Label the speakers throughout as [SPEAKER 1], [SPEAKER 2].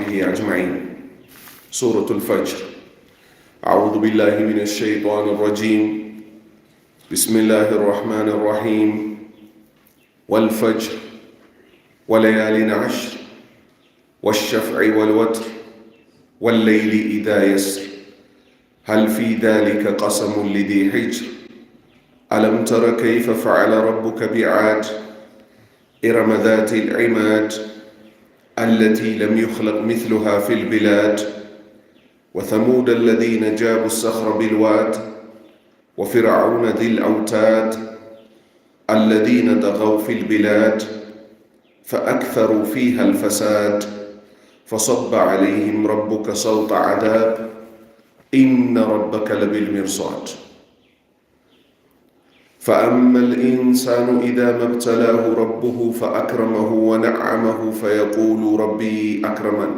[SPEAKER 1] وصحبه أجمعين. سورة الفجر. أعوذ بالله من الشيطان الرجيم. بسم الله الرحمن الرحيم. والفجر وليال عشر والشفع والوتر والليل إذا يسر، هل في ذلك قسم لذي حجر؟ ألم تر كيف فعل ربك بعاد إرم ذات العماد التي لم يخلق مثلها في البلاد، وثمود الذين جابوا الصخر بالواد، وفرعون ذي الأوتاد الذين طغوا في البلاد فأكثروا فيها الفساد، فصب عليهم ربك سوط عذاب، إن ربك لبالمرصاد. فأما الإنسان إذا ما ابتلاه ربه فأكرمه ونعمه فيقول ربي أكرمن،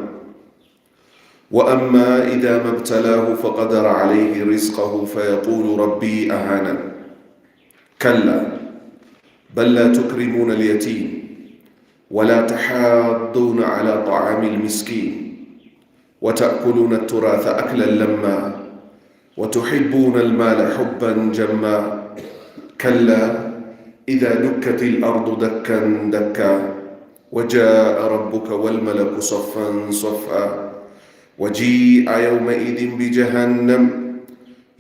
[SPEAKER 1] وأما إذا ما ابتلاه فقدر عليه رزقه فيقول ربي أهانن. كلا بل لا تكرمون اليتيم ولا تحاضون على طعام المسكين، وتأكلون التراث أكلا لما، وتحبون المال حبا جما. كلا إذا دكت الأرض دكا دكا، وجاء ربك والملك صفا صفا، وجيء يومئذ بجهنم،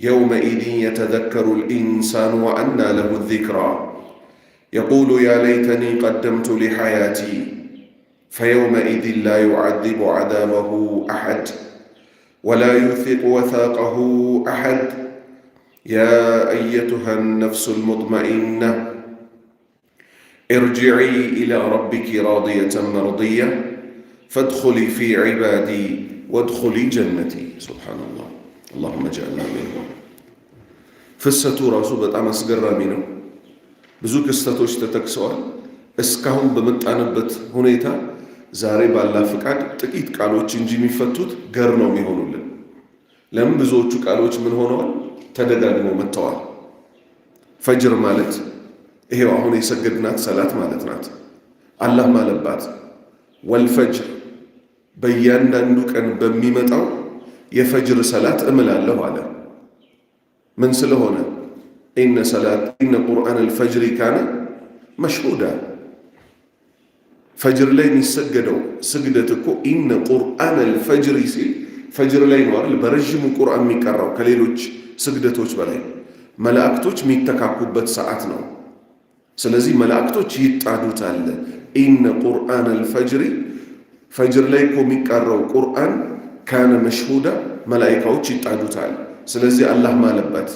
[SPEAKER 1] يومئذ يتذكر الإنسان وأنى له الذكرى. يقول يا ليتني قدمت لحياتي، فيومئذ لا يعذب عذابه أحد ولا يوثق وثاقه أحد. يا أيتها النفس المطمئنة ارجعي إلى ربك راضية مرضية، فادخلي في عبادي وادخلي جنتي. سبحان الله، اللهم اجعلنا منهم። ፍሰቱ ራሱ በጣም አስገራሚ ነው። ብዙ ክስተቶች ተጠቅሰዋል። እስካሁን በመጣንበት ሁኔታ ዛሬ ባላህ ፍቃድ ጥቂት ቃሎች እንጂ የሚፈቱት ገር ነው የሚሆኑልን። ለምን ብዙዎቹ ቃሎች ምን ሆነዋል? ተደጋግመው መጥተዋል። ፈጅር ማለት ይሄው አሁን የሰገድናት ሰላት ማለት ናት። አላህ ማለባት والفجر፣ በእያንዳንዱ ቀን በሚመጣው የፈጅር ሰላት እምላለሁ አለ። ምን ስለሆነ? إن صلاة إن قرآن الفجر كان مشهودا። ፈጅር ላይ የሚሰገደው ስግደት እኮ إن قرآن الفجر ሲል ፈጅር ላይ ነው አይደል? በረዥሙ ቁርአን የሚቀራው ከሌሎች ስግደቶች በላይ መላእክቶች የሚተካኩበት ሰዓት ነው። ስለዚህ መላእክቶች ይጣዱታል። إن قرآن الفجر፣ ፈጅር ላይ እኮ የሚቀራው ቁርአን كان مشهودا፣ መላኢካዎች ይጣዱታል። ስለዚህ አላህ ማለበት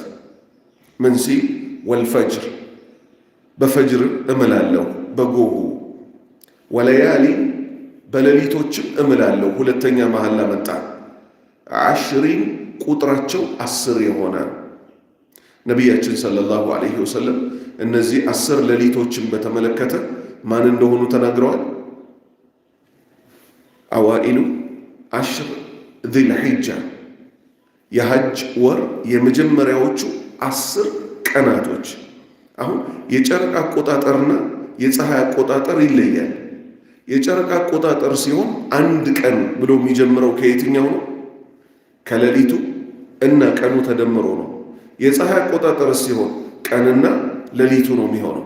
[SPEAKER 1] ምን ሲል? والفجر፣ በፈጅር እምላለሁ በጎሁ፣ وليال፣ በሌሊቶችም እምላለሁ። ሁለተኛ መሐላ መጣ። عشر፣ ቁጥራቸው 10 የሆነ። ነቢያችን صلى الله عليه وسلم እነዚህ 10 ሌሊቶችን በተመለከተ ማን እንደሆኑ ተናግረዋል። أوائل عشر ذي الحجة፣ የሐጅ ወር የመጀመሪያዎቹ 10 ቀናቶች። አሁን የጨረቃ አቆጣጠርና የፀሐይ አቆጣጠር ይለያል። የጨረቃ አቆጣጠር ሲሆን አንድ ቀን ብሎ የሚጀምረው ከየትኛው ነው? ከሌሊቱ እና ቀኑ ተደምሮ ነው። የፀሐይ አቆጣጠር ሲሆን ቀንና ሌሊቱ ነው የሚሆነው።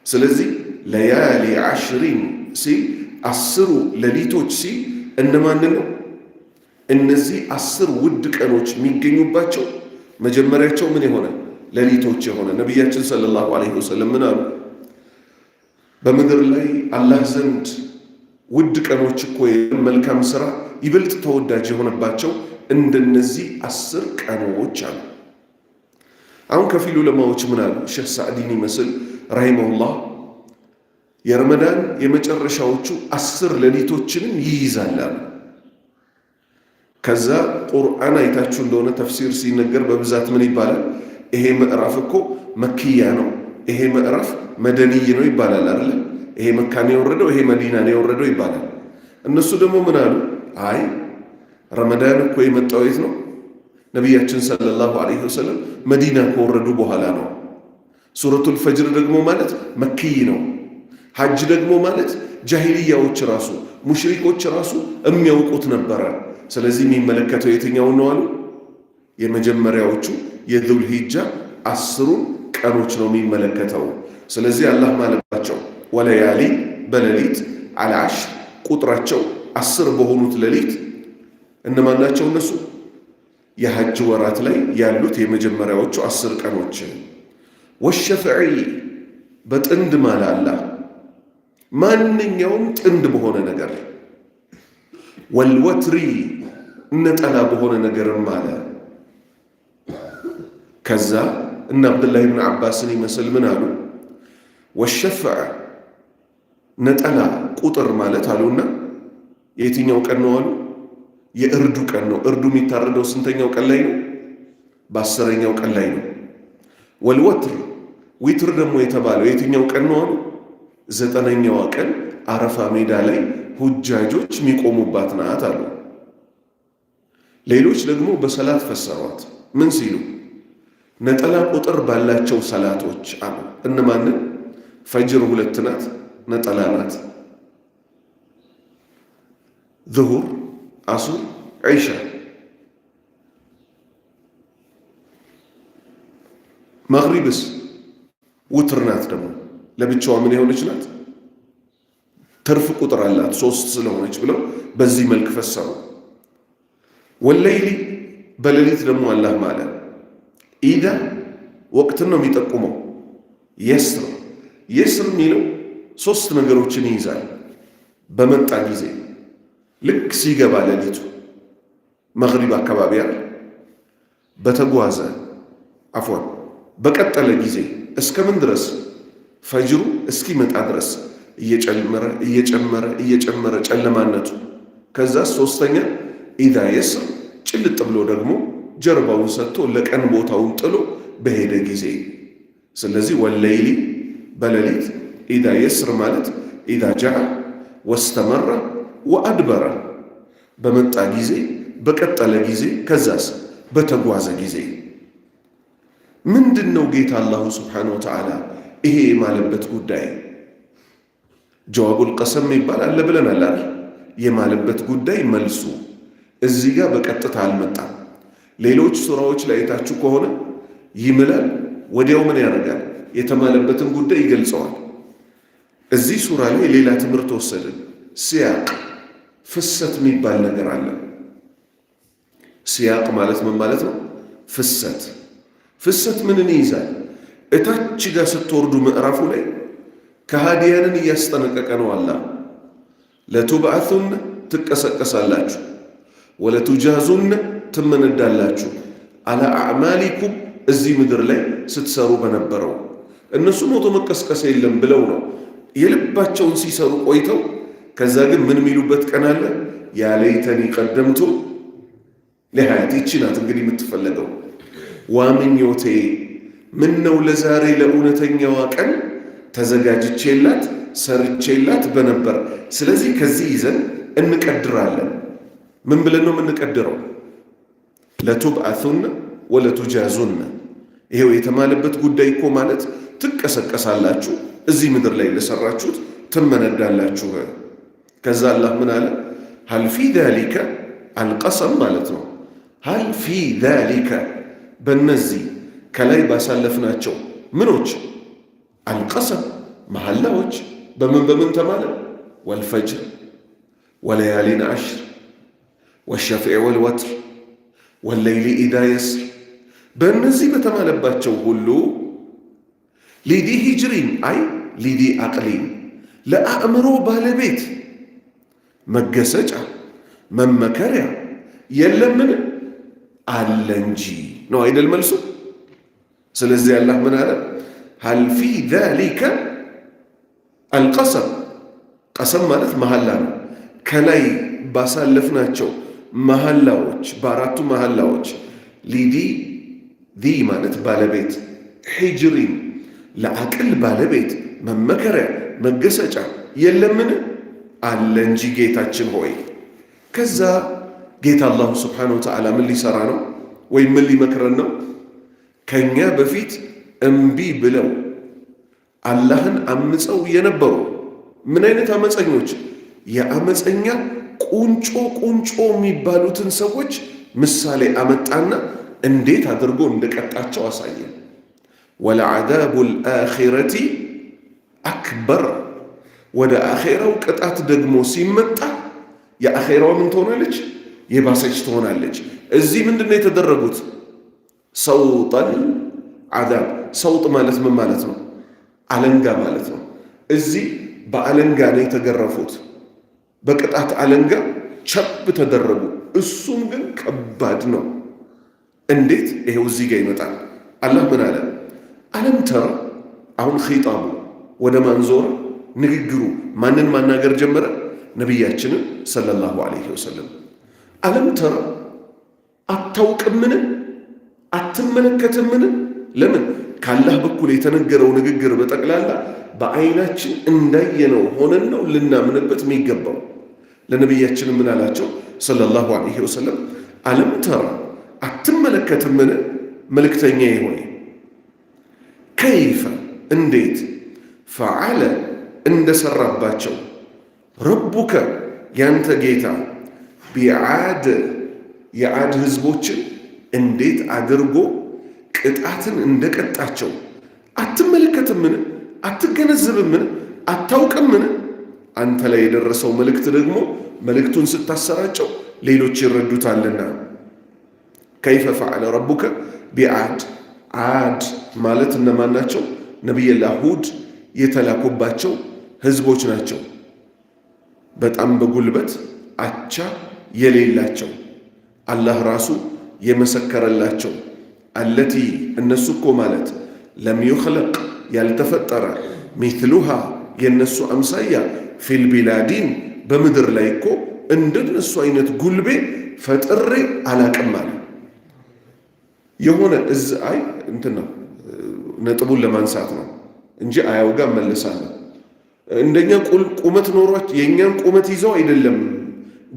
[SPEAKER 1] ስለዚህ ليال عشر ሲል፣ 10ሩ ሌሊቶች ሲል እነማንን ነው? እነዚህ 10 ውድ ቀኖች የሚገኙባቸው መጀመሪያቸው ምን የሆነ? ሌሊቶች የሆነ። ነቢያችን صلى الله عليه وسلم ምን አሉ? በምድር ላይ አላህ ዘንድ ውድ ቀኖች እኮ መልካም ስራ ይበልጥ ተወዳጅ የሆነባቸው እንደነዚህ 10 ቀኖች አሉ። አሁን ከፊሉ ዑለማዎች ምን አሉ? ሼህ ሳዕዲን ይመስል رحمه الله የረመዳን የመጨረሻዎቹ 10 ሌሊቶችንም ይይዛል አሉ። ከዛ ቁርአን አይታችሁ እንደሆነ ተፍሲር ሲነገር በብዛት ምን ይባላል? ይሄ ምዕራፍ እኮ መክያ ነው፣ ይሄ ምዕራፍ መደንይ ነው ይባላል አይደለ? ይሄ መካ ነው የወረደው፣ ይሄ መዲና ነው የወረደው ይባላል። እነሱ ደግሞ ምን አሉ? አይ፣ ረመዳን እኮ የመጣው የት ነው? ነቢያችን صلى الله عليه وسلم መዲና ከወረዱ በኋላ ነው። ሱረቱል ፈጅር ደግሞ ማለት መክይ ነው። ሐጅ ደግሞ ማለት ጃሂልያዎች ራሱ ሙሽሪኮች ራሱ የሚያውቁት ነበረ። ስለዚህ የሚመለከተው የትኛውን ነው አሉ? የመጀመሪያዎቹ የዙልሂጃ 10ሩን ቀኖች ነው የሚመለከተው። ስለዚህ አላህ ማለባቸው وليال በሌሊት العشر ቁጥራቸው 10 በሆኑት ሌሊት እነማን ናቸው እነሱ? የሐጅ ወራት ላይ ያሉት የመጀመሪያዎቹ 10 ቀኖች። والشفع በጥንድ ማለ አላህ ማንኛውም ጥንድ በሆነ ነገር፣ والوتر ነጠላ በሆነ ነገርም አለ። ከዛ እነ አብዱላህ ብን ዓባስን ይመስል ምን አሉ? والشفع ነጠላ ቁጥር ማለት አሉና የየትኛው ቀን ነው አሉ? የእርዱ ቀን ነው። እርዱ የሚታረደው ስንተኛው ቀን ላይ ነው? በ10ኛው ቀን ላይ ነው። والوتر ዊትር ደግሞ የተባለው የትኛው ቀን ነው አሉ? 9ኛዋ ቀን አረፋ ሜዳ ላይ ሁጃጆች የሚቆሙባት ናት አሉ። ሌሎች ደግሞ በሰላት ፈሰሯት። ምን ሲሉ? ነጠላ ቁጥር ባላቸው ሰላቶች አሉ። እነማንን? ፈጅር 2 ናት፣ ነጠላ ናት። ዙሁር፣ አሱር፣ ዒሻ። መግሪብስ ውትር ናት። ደግሞ ለብቻዋ ምን የሆነች ናት? ትርፍ ቁጥር አላት 3 ስለሆነች ብለው በዚህ መልክ ፈሰሩ። والليل በሌሊት ደግሞ አላህ ማለ إذا ወቅትን ነው የሚጠቁመው። يسر يسر የሚለው 3 ነገሮችን ይይዛል። በመጣ ጊዜ ልክ ሲገባ ሌሊቱ መግሪብ አካባቢ ያለ፣ በተጓዘ አፎን በቀጠለ ጊዜ እስከምን ድረስ? ፈጅሩ እስኪመጣ ድረስ እየጨመረ እየጨመረ እየጨመረ ጨለማነቱ። ከዛ 3ኛ ኢዛ የስር ጭልጥ ብሎ ደግሞ ጀርባውን ሰጥቶ ለቀን ቦታውን ጥሎ በሄደ ጊዜ። ስለዚህ ወለይሊ በሌሊት ኢዛ የስር ማለት ኢዛ ጃአ ወስተመረ ወአድበረ በመጣ ጊዜ በቀጠለ ጊዜ ከዛስ በተጓዘ ጊዜ። ምንድነው ጌታ አላሁ ሱብሓነሁ ወተዓላ ይሄ የማለበት ጉዳይ? ጀዋቡል ቀሰም ይባላል አለ ብለናል አይደል? የማለበት ጉዳይ መልሱ እዚህ ጋር በቀጥታ አልመጣም። ሌሎች ሱራዎች ላይ አይታችሁ ከሆነ ይምላል፣ ወዲያው ምን ያደርጋል? የተማለበትን ጉዳይ ይገልጸዋል። እዚህ ሱራ ላይ ሌላ ትምህርት ወሰድን። ሲያቅ ፍሰት የሚባል ነገር አለ። ሲያቅ ማለት ምን ማለት ነው? ፍሰት። ፍሰት ምንን ይይዛል? እታች ጋር ስትወርዱ ምዕራፉ ላይ ከሃዲያንን እያስጠነቀቀ ነው አላህ። ለቱብዓቱን ትቀሰቀሳላችሁ፣ ወለቱጃዙን ትመነዳላችሁ፣ አላ አዕማሊኩም እዚህ ምድር ላይ ስትሰሩ በነበረው። እነሱ ሞቶ መቀስቀስ የለም ብለው ነው የልባቸውን ሲሰሩ ቆይተው፣ ከዛ ግን ምን የሚሉበት ቀን አለ? ያ ለይተኒ ቀደምቱ ለሐያቲ። ይቺ ናት እንግዲህ የምትፈለገው። ዋምኞቴ ምን ነው ለዛሬ ለእውነተኛዋ ቀን ተዘጋጅቼላት ሰርቼላት በነበር። ስለዚህ ከዚህ ይዘን እንቀድራለን። ምን ብለን ነው የምንቀድረው? ለቱብዓቱን ወለቱጃዙን። ይሄው የተማለበት ጉዳይ እኮ ማለት ትቀሰቀሳላችሁ፣ እዚህ ምድር ላይ ለሰራችሁት ትመነዳላችሁ። ከዛ አላህ ምን አለ? هل في ذلك القسم ማለት ነው። هل في ذلك በእነዚህ ከላይ ባሳለፍናቸው ምኖች القسم መሐላዎች በምን በምን ተማለ? والفجر وليال عشر والشفع والوتر والليل إذا يسر በእነዚህ በተማለባቸው ሁሉ لذي حجر أي لذي عقل ለአእምሮ ባለቤት መገሰጫ መመከሪያ የለምን? አለ እንጂ ነው አይደል መልሱ? ስለዚህ አላህ ምን አለ? هل في ذلك القسم። ቀሰም ማለት መሐላ ነው። ከላይ ባሳለፍናቸው መሐላዎች በአራቱ መሐላዎች لذي ذي ማለት ባለቤት፣ حجر ለአቅል ባለቤት መመከሪያ መገሰጫ የለምን? አለ እንጂ ጌታችን ሆይ። ከዛ ጌታ አላሁ ስብሓነሁ ወተዓላ ምን ሊሰራ ነው ወይም ምን ሊመክረን ነው? ከኛ በፊት እምቢ ብለው አላህን አምፀው የነበሩ ምን አይነት አመፀኞች? የአመፀኛ ቁንጮ ቁንጮ የሚባሉትን ሰዎች ምሳሌ አመጣና እንዴት አድርጎ እንደቀጣቸው አሳየ። ولعذاب الآخرة أكبر። ወደ አኼራው ቅጣት ደግሞ ሲመጣ የአኼራው ምን ትሆናለች? የባሰች ትሆናለች። እዚህ ምንድን ነው የተደረጉት? سوط العذاب። سوط ማለት ምን ማለት ነው? አለንጋ ማለት ነው። እዚህ በአለንጋ ነው የተገረፉት። በቅጣት አለንጋ ቸብ ተደረጉ። እሱም ግን ከባድ ነው። እንዴት? ይሄው እዚህ ጋር ይመጣል። አላህ ምን አለ? ألم تر። አሁን ኺጣቡ ወደ ማን ዞረ? ንግግሩ ማንን ማናገር ጀመረ? ነቢያችንን صلى الله عليه وسلم። ألم تر አታውቅምን? አትመለከትምን? ለምን ካላህ በኩል የተነገረው ንግግር በጠቅላላ በአይናችን እንዳየነው ሆነን ነው ልናምንበት የሚገባው። ለነቢያችን ምን አላቸው? صلى الله عليه وسلم ألم تر አትመለከትምን? መልእክተኛ ሆይ كيف እንዴት فعل እንደሰራባቸው ربك ያንተ ጌታ بعاد የዓድ ህዝቦችን እንዴት አድርጎ ቅጣትን እንደቀጣቸው አትመለከትምን? አትገነዘብምን? አታውቅምን? አንተ ላይ የደረሰው መልእክት ደግሞ መልእክቱን ስታሰራጨው ሌሎች ይረዱታልና። كيف فعل ربك بعاد። ዓድ ማለት እነማን ናቸው? ነቢይላህ ሁድ የተላኩባቸው ህዝቦች ናቸው። በጣም በጉልበት አቻ የሌላቸው አላህ ራሱ የመሰከረላቸው التي እነሱ እኮ ማለት لم يخلق ያልተፈጠረ مثلها የእነሱ አምሳያ في البلاد በምድር ላይ እኮ እንደነሱ አይነት ጉልቤ ፈጥሬ አላቅም አለ። የሆነ እዚ አይ እንትን ነው ነጥቡን ለማንሳት ነው እንጂ አያው ጋር እመለሳለሁ። እንደኛ ቁመት ኖሯቸው የእኛን ቁመት ይዘው አይደለም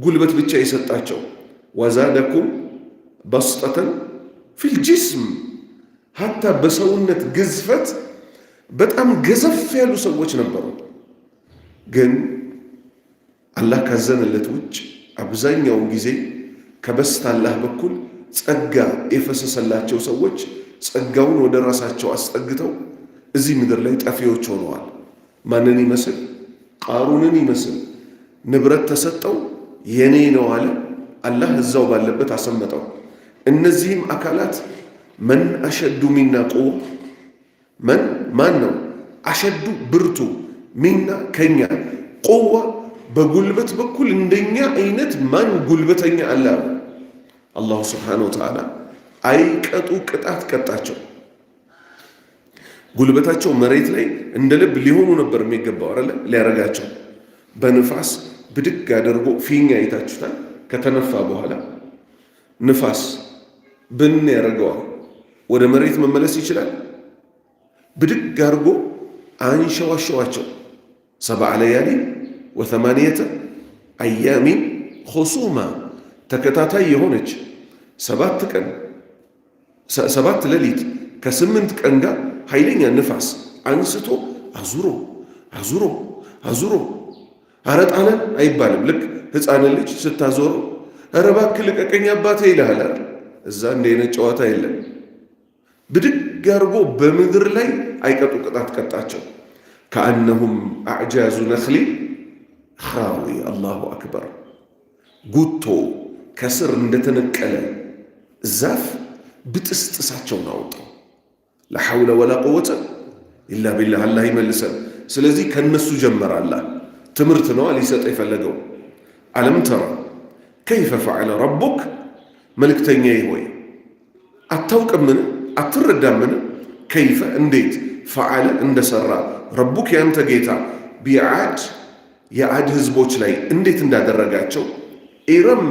[SPEAKER 1] ጉልበት ብቻ የሰጣቸው። وزادكم بسطة في الجسم حتى በሰውነት ግዝፈት በጣም ገዘፍ ያሉ ሰዎች ነበሩ። ግን አላህ ካዘነለት ውጭ አብዛኛውን ጊዜ ከበስታላህ በኩል ጸጋ የፈሰሰላቸው ሰዎች ጸጋውን ወደ ራሳቸው አስጠግተው እዚህ ምድር ላይ ጠፊዎች ሆነዋል። ማንን ይመስል? ቃሩንን ይመስል። ንብረት ተሰጠው የኔ ነው አለ። አላህ እዛው ባለበት አሰመጠው። እነዚህም አካላት መን አሸዱ ሚና ቁዋ፣ መን ማን ነው አሸዱ ብርቱ፣ ሚና ከኛ፣ ቁዋ በጉልበት በኩል እንደኛ አይነት ማን ጉልበተኛ አለ? አላሁ ስብሓነሁ ወተዓላ አይቀጡ ቅጣት ቀጣቸው። ጉልበታቸው መሬት ላይ እንደ ልብ ሊሆኑ ነበር የሚገባው አይደለ? ሊያረጋቸው በንፋስ ብድግ አድርጎ ፊኛ አይታችሁታል። ከተነፋ በኋላ ንፋስ ብን ያደርገዋል። ወደ መሬት መመለስ ይችላል። ብድግ አድርጎ አንሸዋሸዋቸው። سبع ليال وثمانية أيام حسوما ተከታታይ የሆነች 7 ቀን 7 ሌሊት ከ8 ቀን ጋር ኃይለኛ ንፋስ አንስቶ አዙሮ አዙሮ አዙሮ አረ ጣለን አይባልም። ልክ ሕፃን ልጅ ስታዞረው ኧረ እባክህ ልቀቀኝ አባቴ ይልሃል አይደል? እዛ እንደ አይነት ጨዋታ የለም። ብድግ አድርጎ በምድር ላይ አይቀጡ ቅጣት ቀጣቸው። كأنهم أعجاز نخل خاوية። الله أكبر። ጉቶ ከስር እንደተነቀለ ዛፍ ብጥስጥሳቸውን አወጣው። لا حول ولا قوة إلا بالله። አላህ ይመልሰን። ስለዚህ ከነሱ ጀመረ አላህ ትምህርት ነዋ ሊሰጥ የፈለገው። ألم تر كيف فعل ربك፣ መልእክተኛዬ ሆይ አታውቅምን? አትረዳምን? كيف እንዴት فعل እንደሰራ ربك ያንተ ጌታ بعاد የዓድ ህዝቦች ላይ እንዴት እንዳደረጋቸው። ኢረም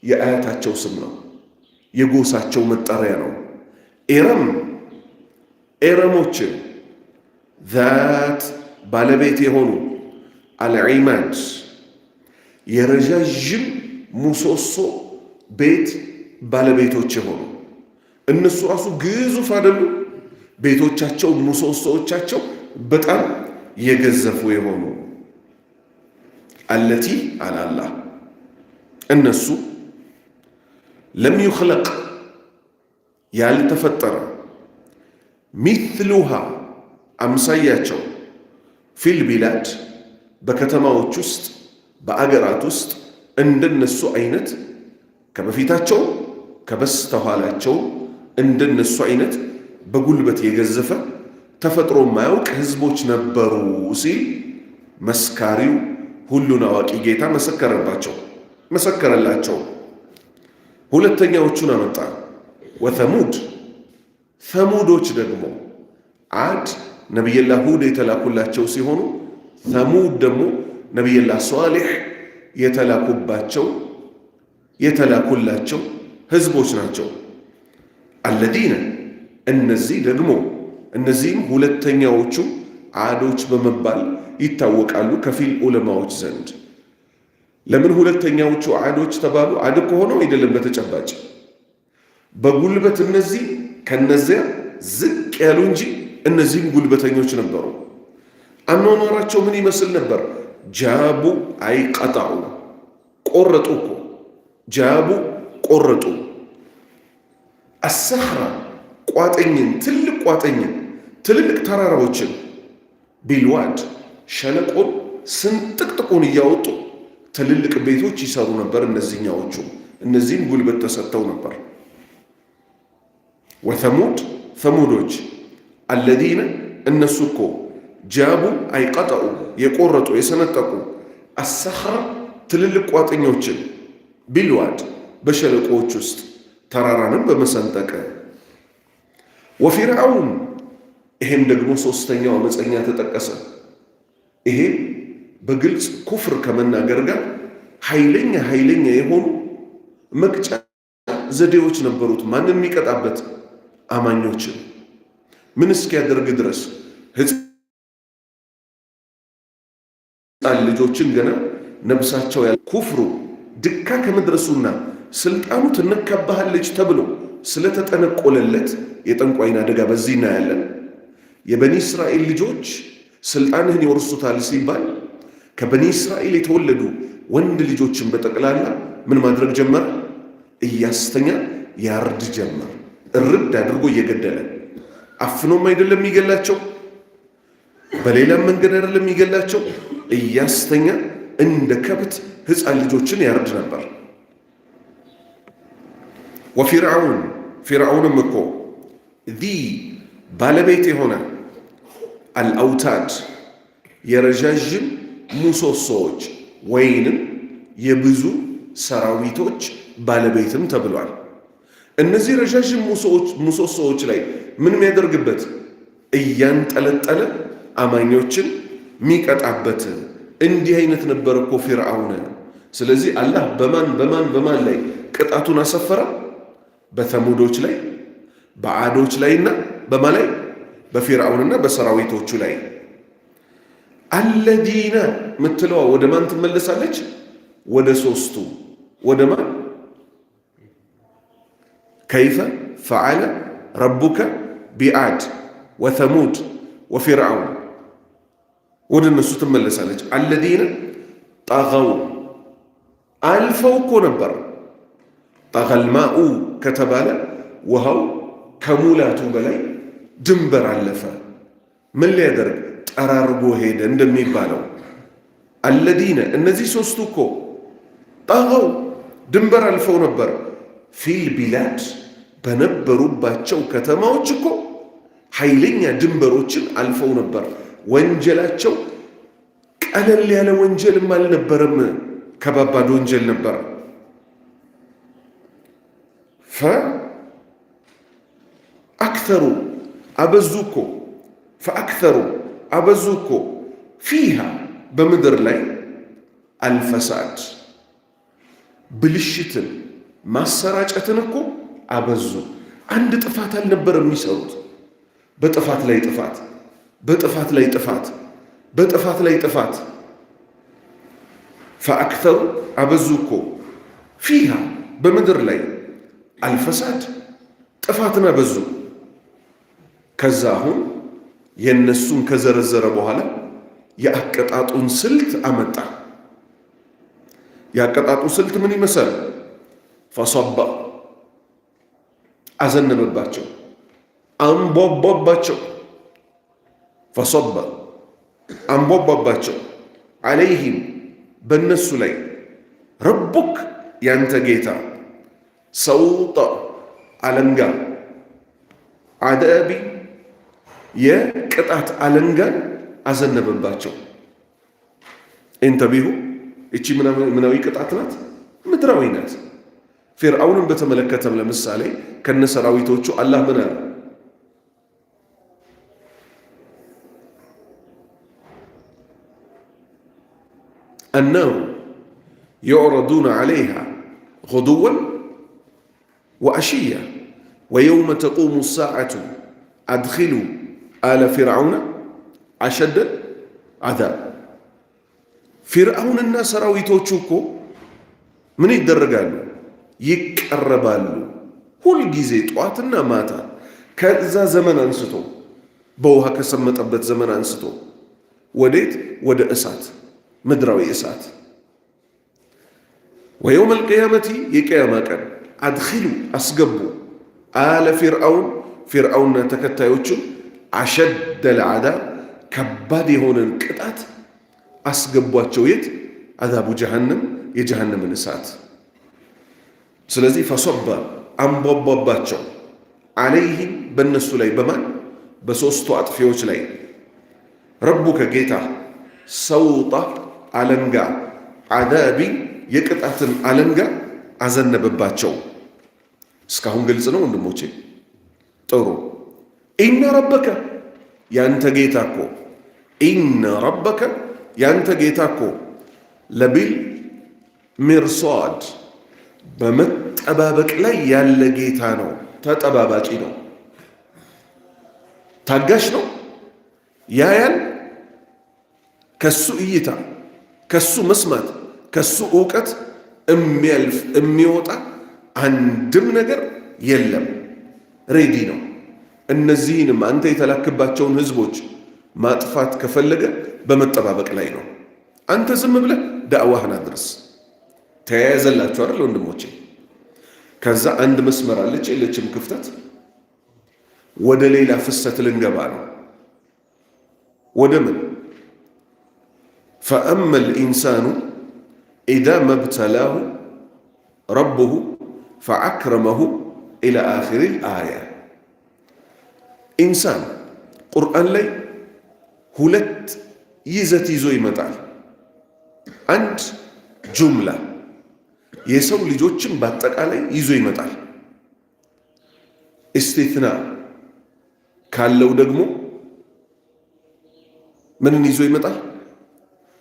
[SPEAKER 1] የአያታቸው ስም ነው፣ የጎሳቸው መጠሪያ ነው። ኢረም ኤረሞችን ذات ባለቤት የሆኑ العماد የረዣዥም ምሰሶ ቤት ባለቤቶች የሆኑ እነሱ ራሱ ግዙፍ አይደሉ? ቤቶቻቸው ምሰሶዎቻቸው በጣም የገዘፉ የሆኑ التي አለ አላህ እነሱ لم يخلق ያልተፈጠረ مثلها አምሳያቸው في البلاد በከተማዎች ውስጥ በአገራት ውስጥ እንደነሱ አይነት ከበፊታቸው ከበስተኋላቸው እንደነሱ አይነት በጉልበት የገዘፈ ተፈጥሮ የማያውቅ ህዝቦች ነበሩ ሲል መስካሪው ሁሉን አዋቂ ጌታ መሰከረባቸው፣ መሰከረላቸው። ሁለተኛዎቹን አመጣ። وثمود ተሙዶች ደግሞ ዓድ ነቢይላህ ሁድ የተላኩላቸው ሲሆኑ ተሙድ ደግሞ ነቢይላህ ሷሊሕ የተላኩባቸው የተላኩላቸው ህዝቦች ናቸው። الذين እነዚህ ደግሞ እነዚህም ሁለተኛዎቹ ዓዶች በመባል ይታወቃሉ ከፊል ዑለማዎች ዘንድ። ለምን ሁለተኛዎቹ ዓዶች ተባሉ? ዓድ እኮ ሆነው አይደለም በተጨባጭ በጉልበት እነዚህ ከነዚያ ዝቅ ያሉ እንጂ እነዚህም ጉልበተኞች ነበሩ። አኗኗራቸው ምን ይመስል ነበር? جابوا أي قطعوا ቆረጡ እኮ جابوا ቆረጡ። الصخر ቋጥኝን፣ ትልቅ ቋጥኝን፣ ትልልቅ ተራራዎችን بالواد ሸለቆን ስንጥቅጥቁን እያወጡ ትልልቅ ቤቶች ይሰሩ ነበር። እነዚህኛዎቹ እነዚህም ጉልበት ተሰጥተው ነበር። وثمود ተሙዶች الذين እነሱ እኮ جابوا أي قطعوا የቆረጡ የሰነጠቁ الصخر ትልልቅ ቋጥኞችን بالواد በሸለቆዎች ውስጥ ተራራንም በመሰንጠቅ وفرعون ይሄም ደግሞ ሶስተኛው አመፀኛ ተጠቀሰ። ይሄ በግልጽ ኩፍር ከመናገር ጋር ኃይለኛ ኃይለኛ የሆኑ መቅጫ ዘዴዎች ነበሩት። ማንን የሚቀጣበት? አማኞችን። ምን እስኪያደርግ ድረስ? ሕፃን ልጆችን ገና ነብሳቸው ያለ ኩፍሩ ድካ ከመድረሱና ስልጣኑ ትነካባሃለች ተብሎ ስለተጠነቆለለት የጠንቋይን አደጋ በዚህ እናያለን። የበኒ እስራኤል ልጆች ስልጣንህን ይወርሱታል ሲባል ከበኒ እስራኤል የተወለዱ ወንድ ልጆችን በጠቅላላ ምን ማድረግ ጀመረ? እያስተኛ ያርድ ጀመር። እርድ አድርጎ እየገደለ አፍኖም አይደለም የሚገላቸው፣ በሌላም መንገድ አይደለም የሚገላቸው፣ እያስተኛ እንደ ከብት ሕፃን ልጆችን ያርድ ነበር። وفرعون ፊርዓውንም እኮ ذي ባለቤት የሆነ الأوتاد የረዣዥም ምሰሶዎች ወይንም የብዙ ሰራዊቶች ባለቤትም ተብሏል። እነዚህ ረዣዥም ምሰሶዎች ላይ ምን የሚያደርግበት? እያንጠለጠለ አማኞችን የሚቀጣበት። እንዲህ አይነት ነበር እኮ ፊርዓውን። ስለዚህ አላህ በማን በማን በማን ላይ ቅጣቱን አሰፈረ? በተሙዶች ላይ፣ በዓዶች ላይና በማ ላይ? በፊርዓውንና በሰራዊቶቹ ላይ። አለዲነ ምትለዋ ወደ ማን ትመለሳለች? ወደ ሶስቱ። ወደ ማን? كيف فعل ربك بعاد وثمود وفرعون ወደ እነሱ ትመለሳለች። الذين طغوا አልፈው እኮ ነበር። طغى الماء ከተባለ ውሃው ከሙላቱ በላይ ድንበር አለፈ። ምን ሊያደርግ ጠራርጎ ሄደ እንደሚባለው الذين እነዚህ ሶስቱ እኮ طغوا ድንበር አልፈው ነበር። في البلاد በነበሩባቸው ከተማዎች እኮ ኃይለኛ ድንበሮችን አልፈው ነበር። ወንጀላቸው ቀለል ያለ ወንጀልም አልነበረም፣ ከባባድ ወንጀል ነበር። فأكثروا አበዙ እኮ فأكثروا አበዙ እኮ فيها በምድር ላይ الفساد ብልሽትን ማሰራጨትን እኮ አበዙ። አንድ ጥፋት አልነበረም የሚሰሩት። በጥፋት ላይ ጥፋት፣ በጥፋት ላይ ጥፋት፣ በጥፋት ላይ ጥፋት። ፈአክተሩ አበዙ እኮ ፊሃ በምድር ላይ አልፈሳድ ጥፋትን አበዙ። ከዛ አሁን የእነሱን ከዘረዘረ በኋላ የአቀጣጡን ስልት አመጣ። ያቀጣጡ ስልት ምን ይመስላል? ፈሶባ አዘነበባቸው፣ አንቧቧባቸው። ፈሶባ አንቧቧባቸው፣ ዓለይሂም በእነሱ ላይ ረቡክ ያንተ ጌታ ሰውጠ አለንጋ አደቢ የቅጣት አለንጋን አዘነበባቸው። እንተቢሁ እቺ ምናዊ ቅጣት ናት፣ ምድራዊ ናት። ፊርዓውንን በተመለከተም ለምሳሌ ከነ ሰራዊቶቹ አላህ ምን አለ? النار يعرضون عليها غدوا وعشيا ويوم تقوم الساعة أدخلوا آل فرعون أشد العذاب። ፊርዓውንና ሰራዊቶቹ እኮ ምን ይደረጋሉ? ይቀረባሉ። ሁልጊዜ ጠዋትና ማታ ከዛ ዘመን አንስቶ በውሃ ከሰመጠበት ዘመን አንስቶ ወዴት? ወደ እሳት፣ ምድራዊ እሳት። ويوم القيامة የቅያማ ቀን أدخلوا አስገቡ آل فرعون ፊርዓውንና ተከታዮቹን أشد العذاب ከባድ የሆነን ቅጣት አስገቧቸው። የት? عذاب جهنم የጀሃነምን እሳት። ስለዚህ فصب አንቧቧባቸው፣ عليهم በእነሱ ላይ በማን በሦስቱ አጥፊዎች ላይ ربك ጌታ سوط አለንጋ عذاب የቅጣትን አለንጋ አዘነበባቸው። እስካሁን ግልጽ ነው ወንድሞቼ? ጥሩ። إن ربك ያንተ ጌታ እኮ إن ربك ያንተ ጌታ እኮ لبالمرصاد በመጠባበቅ ላይ ያለ ጌታ ነው። ተጠባባቂ ነው። ታጋሽ ነው። ያያል። ከሱ እይታ፣ ከሱ መስማት፣ ከሱ እውቀት የሚያልፍ የሚወጣ አንድም ነገር የለም። Ready ነው። እነዚህንም አንተ የተላክባቸውን ህዝቦች ማጥፋት ከፈለገ በመጠባበቅ ላይ ነው። አንተ ዝም ብለህ ዳዕዋህን አድርስ። ተያያዘላችሁ አይደል ወንድሞቼ? ከዛ አንድ መስመር አለች የለችም ክፍተት። ወደ ሌላ ፍሰት ልንገባ ነው። ወደ ምን? فأما الإنسان إذا ما ابتلاه ربه فأكرمه إلى آخر الآية። إنسان ቁርአን ላይ ሁለት ይዘት ይዞ ይመጣል። አንድ جملة የሰው ልጆችን በአጠቃላይ ይዞ ይመጣል። استثناء ካለው ደግሞ ምንን ይዞ ይመጣል?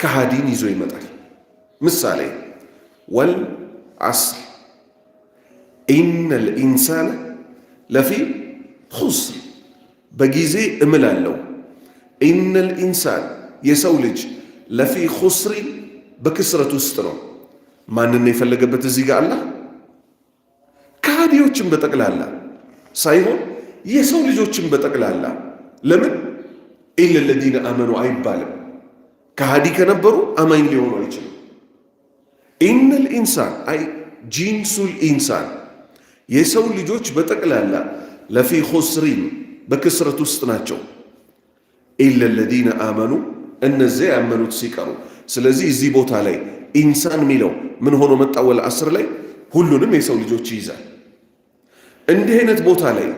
[SPEAKER 1] ከሃዲን ይዞ ይመጣል። ምሳሌ والعصر إن الإنسان لفي خسر በጊዜ እምላለሁ። إن الإنسان የሰው ልጅ لفي خسر በክስረት ውስጥ ነው። ማንን የፈለገበት እዚህ ጋር አላህ ከሃዲዎችን በጠቅላላ ሳይሆን የሰው ልጆችን በጠቅላላ። ለምን إلا الذين آمنوا አይባልም። ከሃዲ ከነበሩ አማኝ ሊሆኑ አይችሉም። إن الإنسان أي جنس الإنسان የሰው ልጆች በጠቅላላ لفي خسر በክስረት ውስጥ ናቸው። إلا الذين آمنوا እነዚያ ያመኑት ሲቀሩ። ስለዚህ እዚህ ቦታ ላይ إنسان የሚለው ምን ሆኖ መጣ? والعصر ላይ ሁሉንም የሰው ልጆች ይይዛል። እንዲህ አይነት ቦታ ላይ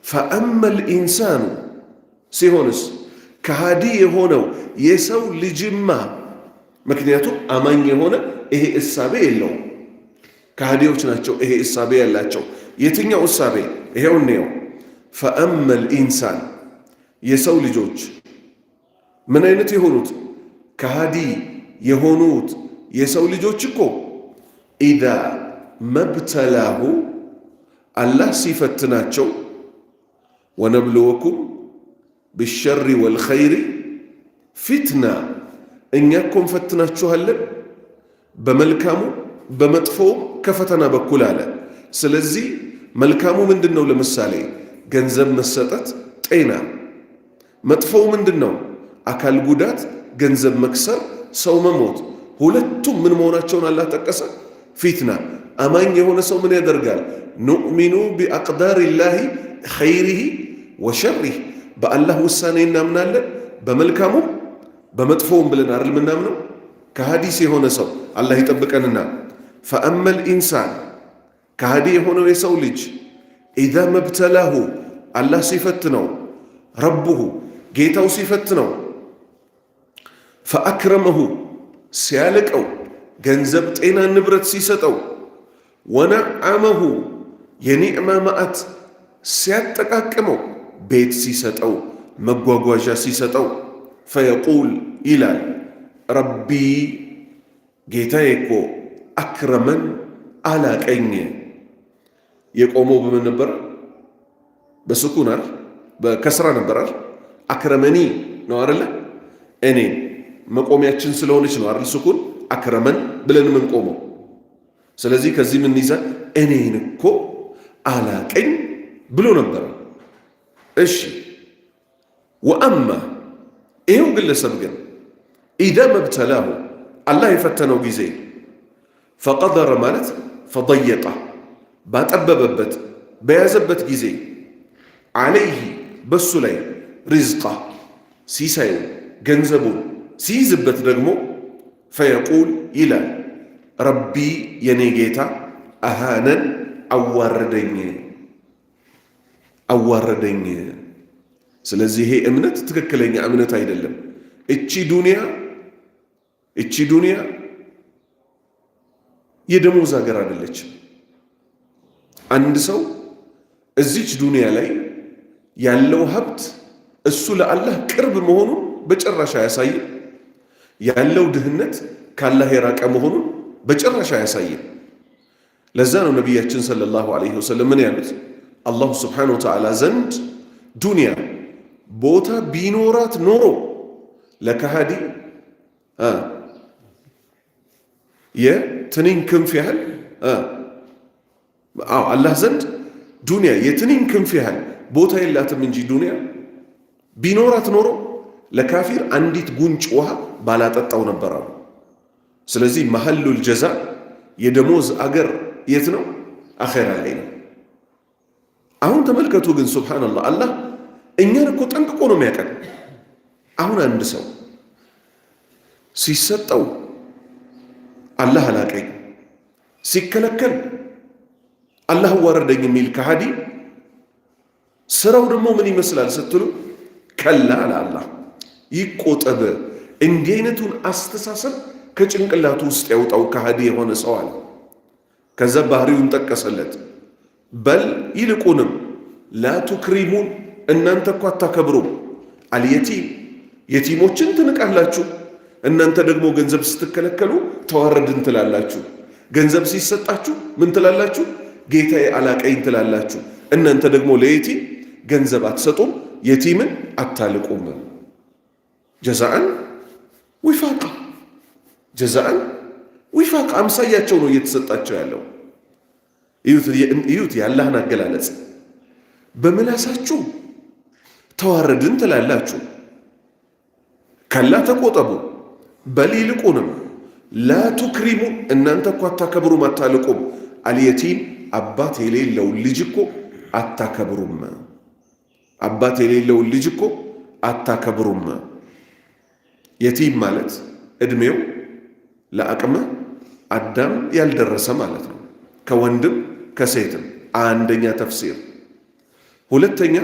[SPEAKER 1] فأما الإنسان ሲሆንስ ከሃዲ የሆነው የሰው ልጅማ፣ ምክንያቱም አማኝ የሆነ ይሄ እሳቤ የለውም። ከሃዲዎች ናቸው ይሄ እሳቤ ያላቸው። የትኛው እሳቤ? ይሄው እንየው። ፈአመ ልኢንሳን የሰው ልጆች ምን አይነት የሆኑት ከሃዲ የሆኑት የሰው ልጆች እኮ ኢዛ መብተላሁ አላህ ሲፈትናቸው፣ ወነብልወኩም ቢሸሪ ወልኸይሪ ፊትና እኛ እኮ እንፈትናችኋለን በመልካሙ በመጥፎውም ከፈተና በኩል አለ። ስለዚህ መልካሙ ምንድን ነው? ለምሳሌ ገንዘብ መሰጠት፣ ጤና። መጥፎው ምንድን ነው? አካል ጉዳት፣ ገንዘብ መክሰር፣ ሰው መሞት። ሁለቱም ምን መሆናቸውን አላህ ጠቀሰ? ፊትና። አማኝ የሆነ ሰው ምን ያደርጋል? نؤمن بأقدار الله خيره وشره፣ በአላህ ውሳኔ እናምናለን በመልካሙም በመጥፎውም ብለን አይደል ምናምነው? ከሃዲስ የሆነ ሰው አላህ ይጠብቀንና፣ فأما الإنسان ከሃዲ የሆነው የሰው ልጅ إذا ما ابتلاه አላህ ሲፈትነው፣ ربه ጌታው ሲፈትነው፣ فأكرمه ሲያልቀው፣ ገንዘብ፣ ጤና፣ ንብረት ሲሰጠው፣ ونعمه የኒዕማ ማዕት ሲያጠቃቅመው፣ ቤት ሲሰጠው፣ መጓጓዣ ሲሰጠው፣ فيقول ይላል ربي ጌታዬ እኮ أكرمن አላቀኝ። የቆመው በምን ነበር? በስኩን አይደል? በከስራ ነበር አይደል? أكرمني ነው አይደለ? እኔ መቆሚያችን ስለሆነች ነው አይደል? ስኩን أكرمن ብለን ምን ቆመው። ስለዚህ ከዚህ ምን ይዛ እኔን እኮ አላቀኝ ብሎ ነበረ። እሺ ወአማ ይሄው ግለሰብ ግን ኢዛ መብተላሁ አላህ የፈተነው ጊዜ ፈቀደረ ማለት ፈضየቀ ባጠበበበት በያዘበት ጊዜ ዓለይህ በሱ ላይ ሪዝቃ ሲሳዩ ገንዘቡን ሲይዝበት ደግሞ ፈየቁል ይላል ረቢ የኔ ጌታ አሃነን አዋረደኝ አዋረደኝ። ስለዚህ ይሄ እምነት ትክክለኛ እምነት አይደለም። እቺ ዱንያ እቺ ዱንያ የደሞዝ ሀገር አይደለችም። አንድ ሰው እዚች ዱንያ ላይ ያለው ሀብት እሱ ለአላህ ቅርብ መሆኑን በጭራሽ አያሳይም። ያለው ድህነት ከአላህ የራቀ መሆኑን በጭራሽ አያሳይም። ለዛ ነው ነቢያችን صلى الله عليه وسلم ምን ያሉት? الله سبحانه وتعالى ዘንድ ዱንያ ቦታ ቢኖራት ኖሮ ለከሃዲ የትንኝ ክንፍ ያህል አዎ አላህ ዘንድ ዱንያ የትንኝ ክንፍ ያህል ቦታ የላትም እንጂ ዱንያ ቢኖራት ኖሮ ለካፊር አንዲት ጉንጭ ውሃ ባላጠጣው ነበር አሉ። ስለዚህ محل الجزاء የደሞዝ አገር የት ነው? አኼራ ላይ ነው። አሁን ተመልከቱ ግን سبحان الله፣ አላህ እኛን እኮ ጠንቅቆ ነው የሚያውቀን። አሁን አንድ ሰው ሲሰጠው አላህ አላቀኝ፣ ሲከለከል አላህ አዋረደኝ የሚል ከሃዲ ስራው ደግሞ ምን ይመስላል ስትሉ፣ ከላ አለ አላህ ይቆጠብ። እንዲህ አይነቱን አስተሳሰብ ከጭንቅላቱ ውስጥ ያውጣው ከሃዲ የሆነ ሰው አለ። ከዛ ባህሪውን ጠቀሰለት። በል ይልቁንም لا تكرمون እናንተ እኮ አታከብሩም። اليتيم የቲሞችን ትንቃላችሁ። እናንተ ደግሞ ገንዘብ ስትከለከሉ ተዋረድን ትላላችሁ። ገንዘብ ሲሰጣችሁ ምን ትላላችሁ? ጌታዬ አላቀኝ ትላላችሁ። እናንተ ደግሞ ለየቲም ገንዘብ አትሰጡም፣ የቲምን አታልቁም። جزاء وفاقا جزاء وفاقا አምሳያቸው ነው እየተሰጣቸው ያለው። እዩት የአላህን አገላለጽ። በምላሳችሁ ተዋረድን ትላላችሁ፣ كلا ተቆጠቡ። بل ይልቁንም لا تكرمون እናንተ እኮ አታከብሩም፣ አታልቁም። اليتيم አባት የሌለው ልጅ እኮ አታከብሩም። አባት የሌለውን ልጅ እኮ አታከብሩም። የቲም ማለት እድሜው ለአቅመ አዳም ያልደረሰ ማለት ነው። ከወንድም ከሴትም አንደኛ ተፍሲር። ሁለተኛ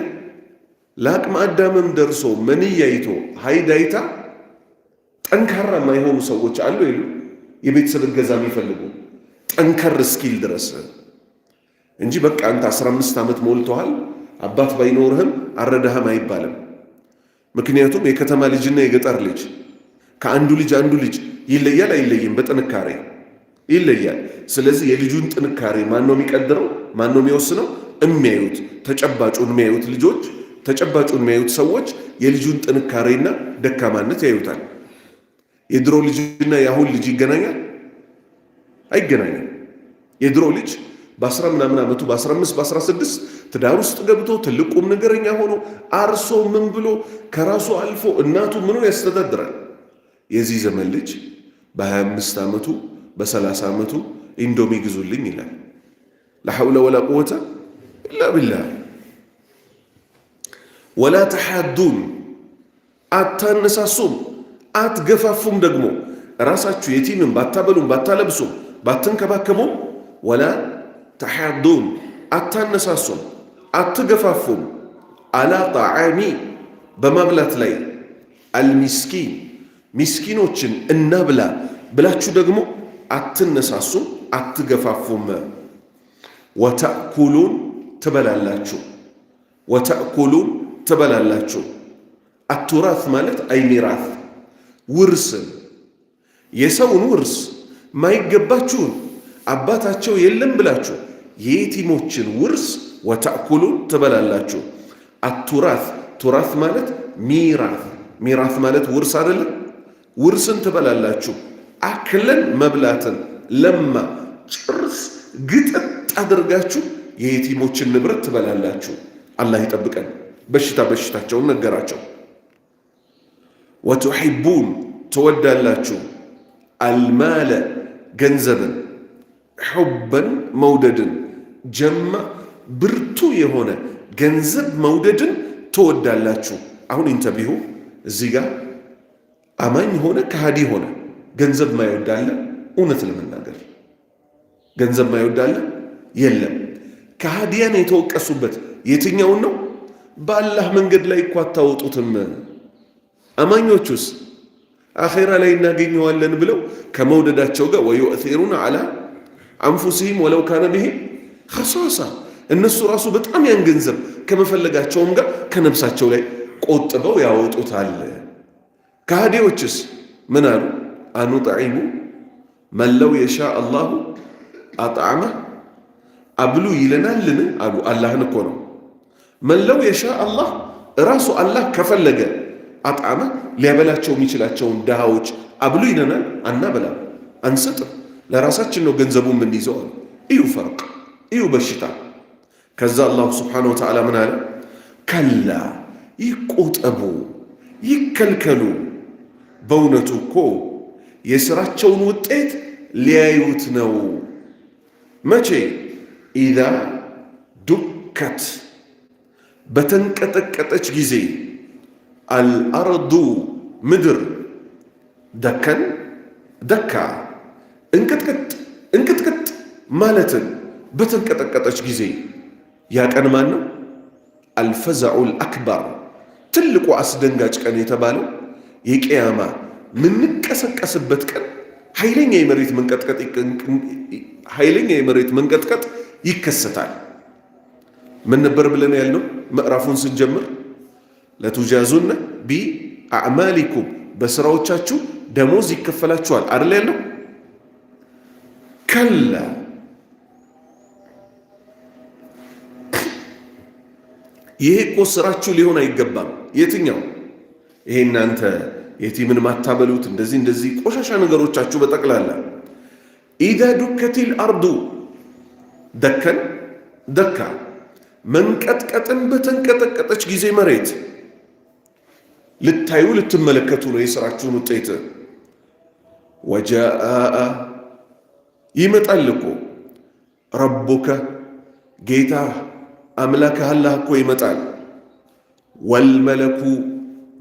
[SPEAKER 1] ለአቅመ አዳምም ደርሶ መንይ አይቶ ሀይድ አይታ ጠንካራ የማይሆኑ ሰዎች አሉ የሉ የቤተሰብ እገዛ የሚፈልጉ ጠንከር እስኪል ድረስ እንጂ በቃ አንተ 15 ዓመት ሞልተዋል አባት ባይኖርህም አረዳህም አይባልም። ምክንያቱም የከተማ ልጅና የገጠር ልጅ ከአንዱ ልጅ አንዱ ልጅ ይለያል አይለይም? በጥንካሬ ይለያል። ስለዚህ የልጁን ጥንካሬ ማን ነው የሚቀድረው? ማን ነው የሚወስነው? የሚያዩት ተጨባጩን የሚያዩት ልጆች ተጨባጩን የሚያዩት ሰዎች የልጁን ጥንካሬና ደካማነት ያዩታል። የድሮ ልጅና የአሁን ልጅ ይገናኛል? አይገናኛም። የድሮ ልጅ በአስራ ምናምን ዓመቱ በ15 በ16 ትዳር ውስጥ ገብቶ ትልቅ ቁም ነገረኛ ሆኖ አርሶ ምን ብሎ ከራሱ አልፎ እናቱ ምኑ ያስተዳድራል። የዚህ ዘመን ልጅ በ25 ዓመቱ በ30 ዓመቱ ኢንዶሚ ግዙልኝ ይላል። لا حول ولا قوة إلا بالله። ولا تحاضون አታነሳሱም፣ አትገፋፉም። ደግሞ ራሳችሁ የቲምን ባታበሉም ባታለብሱም ባትንከባከቡም፣ ولا تحاضون አታነሳሱም፣ አትገፋፉም። على طعام በማብላት ላይ المسكين ሚስኪኖችን እናብላ ብላችሁ ደግሞ አትነሳሱም፣ አትገፋፉም። وتأكلون ትበላላችሁ፣ وتأكلون ትበላላችሁ። التراث ማለት أي ميراث ውርስን፣ የሰውን ውርስ ማይገባችሁን አባታቸው የለም ብላችሁ የየቲሞችን ውርስ وتأكلون ትበላላችሁ። التراث تراث ማለት ميراث፣ ميراث ማለት ውርስ አይደለም። ውርስን ትበላላችሁ። أكلا መብላትን لما ጭርስ ግጥጥ አድርጋችሁ የየቲሞችን ንብረት ትበላላችሁ። አላህ ይጠብቀን። በሽታ በሽታቸውን ነገራቸው። وتحبون ትወዳላችሁ፣ المال ገንዘብን፣ حبا መውደድን፣ جما ብርቱ የሆነ ገንዘብ መውደድን ትወዳላችሁ። አሁን انتبهوا እዚህ ጋር አማኝ ሆነ ከሃዲ ሆነ ገንዘብ ማይወዳለ? እውነት ለመናገር ገንዘብ ማይወዳለ የለም። ከሃዲያን የተወቀሱበት የትኛውን ነው? በአላህ መንገድ ላይ እኮ አታወጡትም። አማኞቹስ አኼራ ላይ እናገኘዋለን ብለው ከመውደዳቸው ጋር ويؤثرون على أنفسهم ولو كان بهم خصاصة እነሱ ራሱ በጣም ያን ገንዘብ ከመፈለጋቸውም ጋር ከነፍሳቸው ላይ ቆጥበው ያወጡታል። ከሃዲዎችስ ምን አሉ? أنطعم من لو يشاء الله أطعمه አብሉ ይለናልን አሉ። አላህን እኮ ነው። من لو يشاء الله እራሱ አላህ ከፈለገ أطعمه ሊያበላቸው የሚችላቸውን ድሃዎች አብሉ ይለናል። አናበላም፣ አንሰጥም። ለራሳችን ነው ገንዘቡ የምንይዘው አሉ። እዩ فرق፣ እዩ በሽታ። ከዛ الله سبحانه وتعالى ምን አለ? كلا ይቆጠቡ፣ ይከልከሉ። በእውነቱ እኮ የስራቸውን ውጤት ሊያዩት ነው። መቼ? إذا دكت በተንቀጠቀጠች ጊዜ الأرض ምድር دكا دكا እንቅጥቅጥ እንቅጥቅጥ ማለትን በተንቀጠቀጠች ጊዜ ያ ቀን ማን ነው? الفزع الأكبر ትልቁ አስደንጋጭ ቀን የተባለው የቅያማ ምንቀሰቀስበት ቀን ኃይለኛ የመሬት መንቀጥቀጥ ይከሰታል። ምን ነበር ብለን ያልነው ምዕራፉን ስንጀምር? لتجازن بأعمالكم በስራዎቻችሁ ደሞዝ ይከፈላችኋል አይደል ያለው? كلا ይሄ እኮ ስራችሁ ሊሆን አይገባም። የትኛው ይሄ እናንተ የቲምን ማታበሉት እንደዚህ እንደዚህ ቆሻሻ ነገሮቻችሁ በጠቅላላ إذا دكت الأرض دكا دكا መንቀጥቀጥን በተንቀጠቀጠች ጊዜ መሬት ልታዩ ልትመለከቱ ነው የስራችሁን ውጤት። وجاء ይመጣል እኮ ربك ጌታ አምላክህ አላህ እኮ ይመጣል። والملك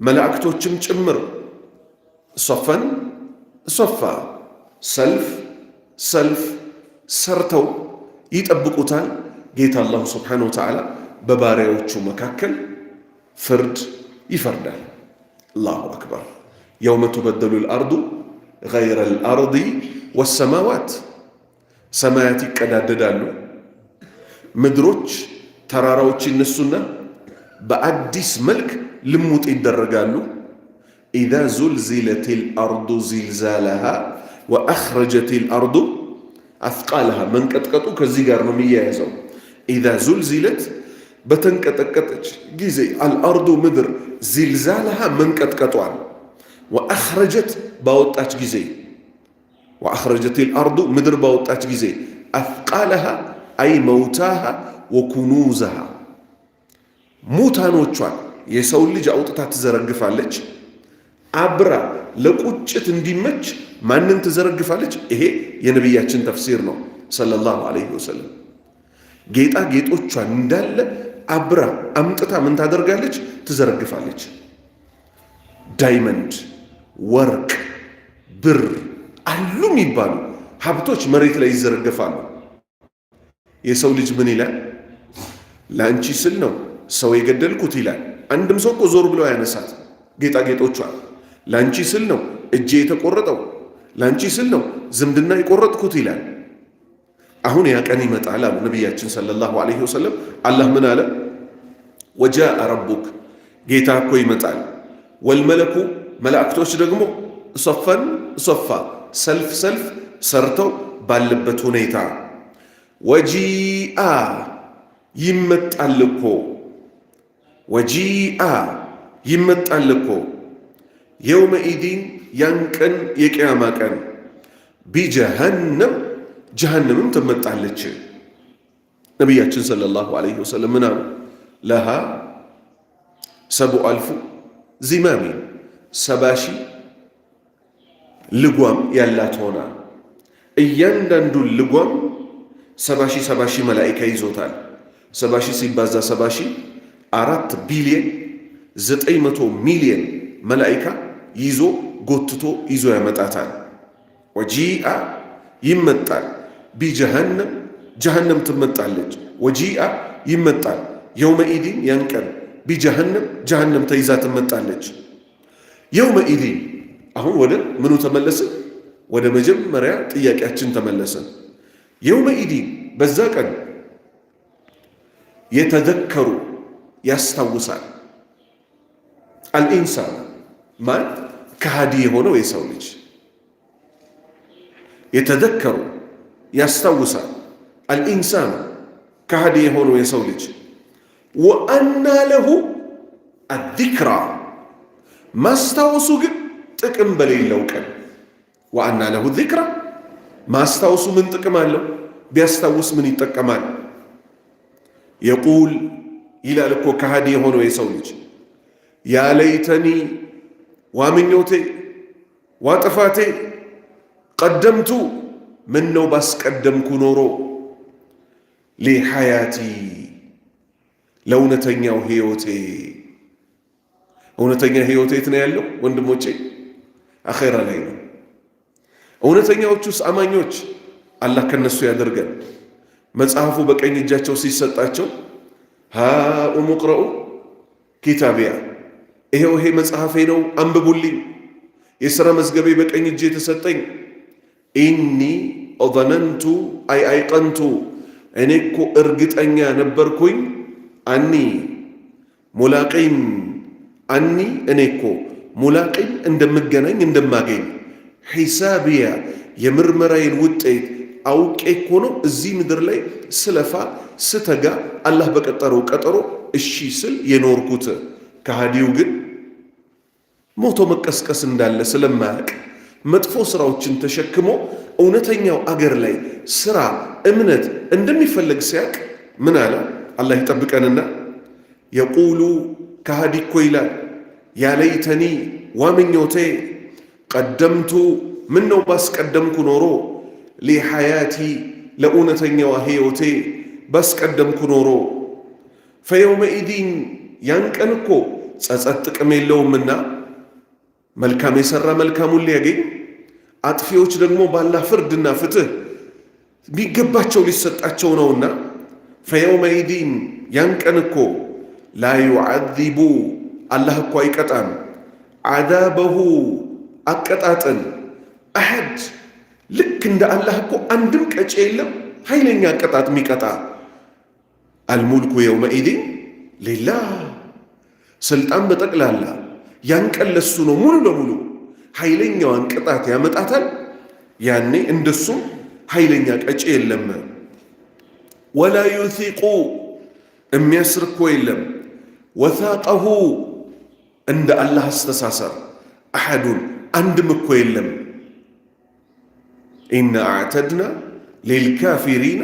[SPEAKER 1] መላእክቶችም ጭምር صفا صفا ሰልፍ ሰልፍ ሰርተው ይጠብቁታል። ጌታ الله سبحانه وتعالى በባሪያዎቹ መካከል ፍርድ ይፈርዳል። الله أكبر። يوم تبدل الأرض غير الأرض والسماوات፣ ሰማያት ይቀዳደዳሉ፣ ምድሮች ተራራዎች ይነሱና በአዲስ መልክ ልሙጥ ይደረጋሉ። إذا زلزلت الأرض زلزالها وأخرجت الأرض أثقالها። መንቀጥቀጡ ከዚህ ጋር ነው የሚያያዘው። إذا زلزلت በተንቀጠቀጠች ጊዜ الأرض ምድር زلزالها መንቀጥቀጧል፣ وأخرجت ባወጣች ጊዜ وأخرجت الأرض ምድር ባወጣች ጊዜ أثقالها أي موتاها وكنوزها ሙታኖቿን የሰውን ልጅ አውጥታ ትዘረግፋለች። አብራ ለቁጭት እንዲመች ማንን ትዘረግፋለች? ይሄ የነቢያችን ተፍሲር ነው صلى الله عليه وسلم። ጌጣጌጦቿን እንዳለ አብራ አምጥታ ምን ታደርጋለች? ትዘረግፋለች። Diamond፣ ወርቅ፣ ብር አሉ የሚባሉ ሀብቶች መሬት ላይ ይዘረግፋሉ። የሰው ልጅ ምን ይላል? ለአንቺ ስል ነው ሰው የገደልኩት ይላል። አንድም ሰው እኮ ዞር ብሎ ያነሳት ጌጣጌጦቿን። ለአንቺ ስል ነው እጄ የተቆረጠው፣ ለአንቺ ስል ነው ዝምድና የቆረጥኩት ይላል። አሁን ያ ቀን ይመጣል አሉ ነቢያችን صلى الله عليه وسلم። አላህ ምን አለ? وجاء ربك ጌታ እኮ ይመጣል። والملك መላእክቶች ደግሞ صفا صفا ሰልፍ ሰልፍ ሰርተው ባለበት ሁኔታ وجيء ይመጣል እኮ وجيء ይመጣል እኮ يومئذ ያን ቀን የቅያማ ቀን بجهنم ጀሃነምም ትመጣለች። ነቢያችን صلى الله عليه وسلم ምን አሉ? لها 70,000 زمام 70,000 ልጓም ያላት ሆና እያንዳንዱን ልጓም 70,000 70,000 መላኢካ ይዞታል። 70,000 ሲባዛ 70,000 4 ቢሊየን 900 ሚሊየን መላኢካ ይዞ ጎትቶ ይዞ ያመጣታል። وجيء ይመጣል بجهنم ጀሃነም ትመጣለች። وجيء ይመጣል يومئذ ያን ቀን بجهنم ጀሃነም ተይዛ ትመጣለች። يومئذ አሁን ወደ ምኑ ተመለስን? ወደ መጀመሪያ ጥያቄያችን ተመለስን። يومئذ በዛ ቀን يتذكر ያስታውሳል። الإنسان ማን ከሃዲ የሆነው የሰው ልጅ يتذكر ያስታውሳል። الإنسان ከሃዲ የሆነው የሰው ልጅ وأنى له الذكرى ማስታወሱ ግን ጥቅም በሌለው ቀን وأنى له الذكرى ማስታወሱ ምን ጥቅም አለው? ቢያስታውስ ምን ይጠቀማል? يقول ይላል እኮ ከሃዲ የሆነው የሰው ልጅ يا ليتني ዋምኞቴ ዋጥፋቴ قدمت ምን ነው ባስቀደምኩ ኖሮ لحياتي ለእውነተኛው ህይወቴ። እውነተኛ ህይወቴ የት ነው ያለው ወንድሞቼ? አኼራ ላይ ነው። እውነተኛዎቹስ አማኞች አላህ ከነሱ ያደርገን። መጽሐፉ በቀኝ እጃቸው ሲሰጣቸው هاؤم اقرءوا كتابيه ይሄው ይሄ መጽሐፌ ነው አንብቡልኝ፣ የሥራ መዝገቤ በቀኝ እጄ የተሰጠኝ። إني ظننت أي أيقنت እኔ እኮ እርግጠኛ ነበርኩኝ። أني ملاق أني እኔ እኮ ملاق እንደምገናኝ እንደማገኝ حسابيه የምርመራዬን ውጤት አውቄ እኮ ነው እዚህ ምድር ላይ ስለፋ ስተጋ አላህ በቀጠረው ቀጠሮ እሺ ስል የኖርኩት። ከሃዲው ግን ሞቶ መቀስቀስ እንዳለ ስለማያውቅ መጥፎ ስራዎችን ተሸክሞ እውነተኛው አገር ላይ ስራ እምነት እንደሚፈለግ ሲያውቅ ምን አለ? አላህ ይጠብቀንና يقول ከሃዲ እኮ ይላል يا ليتني ዋምኞቴ قدمت ምን ነው ባስቀደምኩ ኖሮ لحياتي ለእውነተኛዋ ሕይወቴ ባስቀደምኩ ኖሮ فيومئذ ያን ቀን እኮ ጸጸት ጥቅም የለውምና መልካም የሠራ መልካሙን ሊያገኝ አጥፊዎች ደግሞ ባላህ ፍርድና ፍትህ የሚገባቸው ሊሰጣቸው ነውና فيومئذ ያን ቀን እኮ لا يعذب አላህ እኮ አይቀጣም عذابه አቀጣጥን أحد ልክ እንደ አላህ እኮ አንድም ቀጪ የለም ኃይለኛ አቀጣጥ የሚቀጣ። الملك يومئذ لله ስልጣን በጠቅላላ ያን ቀን ለሱ ነው ሙሉ ለሙሉ ኃይለኛዋን ቅጣት ያመጣታል። ያኔ እንደሱም ኃይለኛ ቀጪ የለም። ولا يوثق የሚያስር እኮ የለም። وثاقه እንደ አላህ አስተሳሰር أحد አንድም እኮ የለም። إنا أعتدنا للكافرين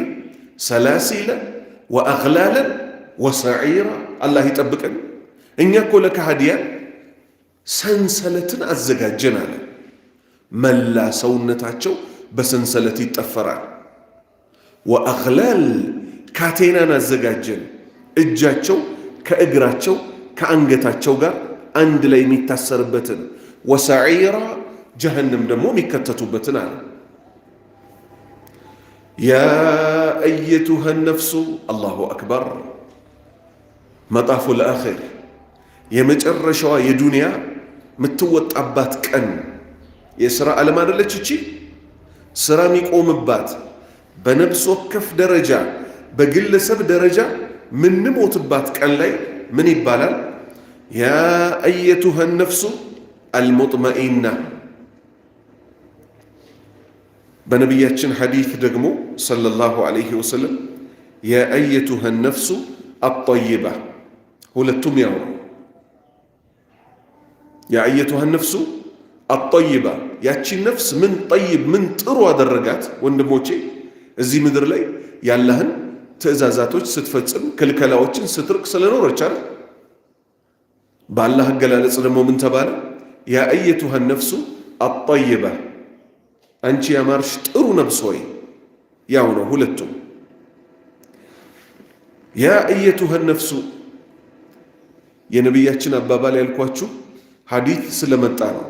[SPEAKER 1] سلاسل وأغلالا وسعيرا። አላህ ይጠብቀን። እኛ እኮ ለከሃዲያን ሰንሰለትን አዘጋጀን አለ። መላ ሰውነታቸው በሰንሰለት ይጠፈራል። وأغلال ካቴናን አዘጋጀን። እጃቸው ከእግራቸው ከአንገታቸው ጋር አንድ ላይ የሚታሰርበትን፣ وسعيرا ጀሀነም ደግሞ የሚከተቱበትን አለ። يا أيتها النفس الله أكبر مطاف الآخر የመጨረሻዋ የዱንያ የምትወጣባት ቀን የሥራ ዓለም አደለች እቺ። ሥራ የሚቆምባት በነፍስ ወከፍ ደረጃ በግለሰብ ደረጃ ምንሞትባት ቀን ላይ ምን ይባላል? يا أيتها النفس المطمئنة። በነቢያችን ሐዲት ደግሞ صلى الله عليه وسلم يا أيتها النفس الطيبة፣ ሁለቱም ያው ነው። يا أيتها النفس الطيبة፣ ያቺን ነፍስ ምን طيب ምን ጥሩ አደረጋት? ወንድሞቼ እዚህ ምድር ላይ ያለህን ትእዛዛቶች ስትፈጽም ክልከላዎችን ስትርቅ ስለኖረች አይደል? በአላህ አገላለጽ ደግሞ ምን ተባለ? يا أيتها النفس الطيبة፣ አንቺ ያማርሽ ጥሩ ነፍስ ሆይ። ያው ነው ሁለቱም። يا أيتها النفس የነቢያችን አባባል ያልኳችሁ ሐዲት ስለመጣ ነው።